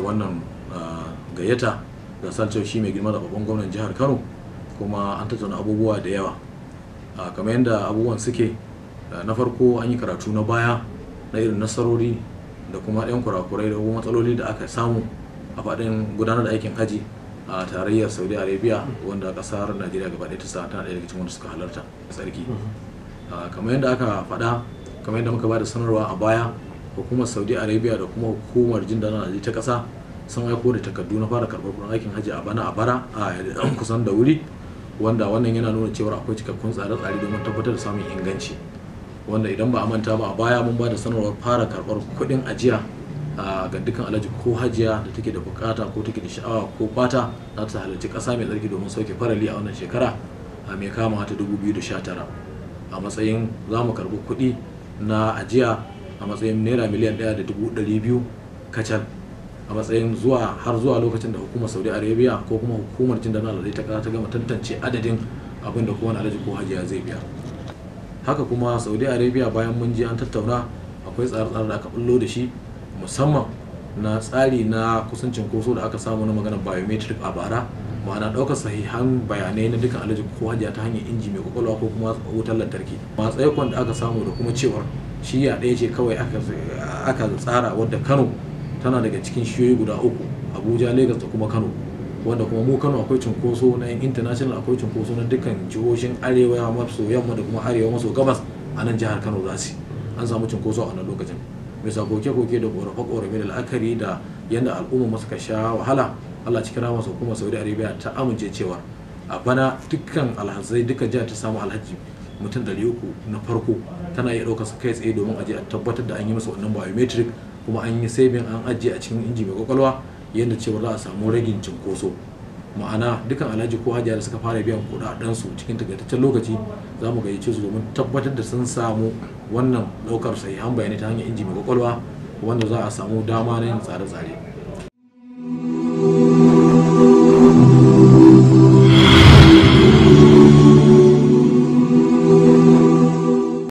wannan gayyata da sancewa shi mai girma da babban gwamnan jihar Kano, kuma an tattauna abubuwa da yawa. Kamar yadda abubuwan suke, na farko an yi karatu na baya na irin nasarori da kuma 'yan kurakurai da kuma matsaloli da aka samu a faɗin gudanar da aikin haji a tarayyar Saudi Arabia, wanda ƙasar Najeriya gaba ɗaya ta sa tana ɗaya daga cikin wanda suka halarta tsarki. Kamar yadda aka faɗa, kamar yadda muka ba da sanarwa a baya, hukumar Saudi Arabia da kuma hukumar jin daɗin alhaji ta ƙasa sun aiko da takardu na fara karɓar kuɗin aikin haji a bana a bara a kusan da wuri, wanda wannan yana nuna cewa akwai cikakkun tsare-tsare domin tabbatar da samun inganci. Wanda idan ba a manta ba, a baya mun ba da sanarwar fara karɓar kuɗin ajiya ga dukkan alhaji ko hajiya da take da bukata ko take da sha'awa ko fata za ta halarci ƙasa mai tsarki domin sauke farali a wannan shekara a mai kama ta 2019. A matsayin za mu karɓi kuɗi na ajiya a matsayin naira 1,200,000 kacal, a matsayin zuwa har zuwa lokacin da hukumar Saudi Arabia ko kuma hukumar jin daɗin alhazai ta ƙasa ta gama tantance adadin abin da kowane alhaji ko hajiya zai biya. Haka kuma Saudi Arabia, bayan mun je an tattauna, akwai tsare-tsare da aka bullo da shi, musamman na tsari na kusan cinkoso da aka samu na maganar biometric a bara, ma'ana ɗaukar sahihan bayanai na dukkan alhaji ko hajiya ta hanyar inji mai kwakwalwa ko kuma wutar lantarki. Ma tsaikon da aka samu da kuma cewar shiya ɗaya ce kawai aka tsara, wadda Kano tana daga cikin shiyoyi guda uku, Abuja, Lagos da kuma Kano, wanda kuma mu Kano akwai cunkoso na yan international, akwai cunkoso na dukkan jihohin arewa maso yamma da kuma arewa maso gabas a nan jihar Kano za su an samu cunkoso a wannan lokacin. Bisa koke-koke da korafe-korafe da la'akari da yadda al'umma suka sha wahala, Allah cikin rahamarsa hukumar Saudi Arabia ta amince cewa a bana dukkan alhazai, dukkan jihar ta samu alhaji mutum 300 na farko, tana iya ɗaukar su kai tsaye domin aje a tabbatar da an yi musu wannan biometric kuma an yi saving, an ajiye a cikin inji mai kwakwalwa, yadda cewa za a samu ragin cinkoso. Ma'ana dukkan alhaji ko hajiya da suka fara biyan kuɗaɗen su cikin takaitaccen lokaci, za mu gayyace su domin tabbatar da sun samu wannan ɗaukar sahihan bayanai ta hanyar inji mai kwakwalwa, wanda za a samu dama na yin tsare-tsare.